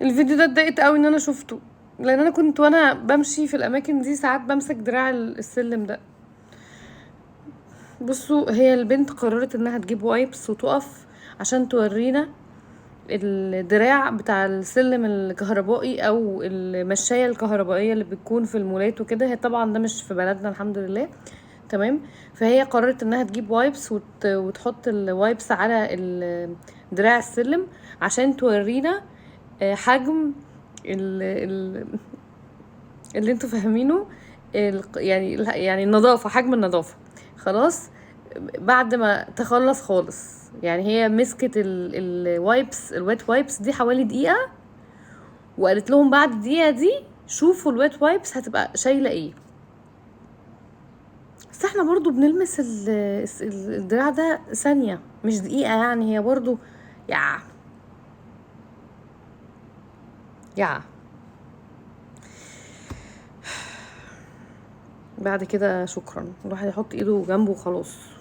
الفيديو ده اتضايقت قوي ان انا شفته، لان انا كنت وانا بمشي في الاماكن دي ساعات بمسك دراع السلم ده. بصوا، هي البنت قررت انها تجيب wipes وتقف عشان تورينا الدراع بتاع السلم الكهربائي او المشاية الكهربائية اللي بتكون في المولات وكده. هي طبعا ده مش في بلدنا الحمد لله، تمام. فهي قررت انها تجيب wipes وتحط ال wipes على دراع السلم عشان تورينا حجم اللي انتوا فاهمينه، يعني النظافة، حجم النظافة. خلاص بعد ما تخلص خالص، هي مسكت ال wet wipes دي حوالي دقيقة، وقالت لهم بعد الدقيقة دي شوفوا ال wet wipes هتبقى شايلة ايه. بس احنا برضو بنلمس الدراع ده ثانية مش دقيقة، هي برضو يا بعد كده شكرا، الواحد يحط ايده جنبه وخلاص.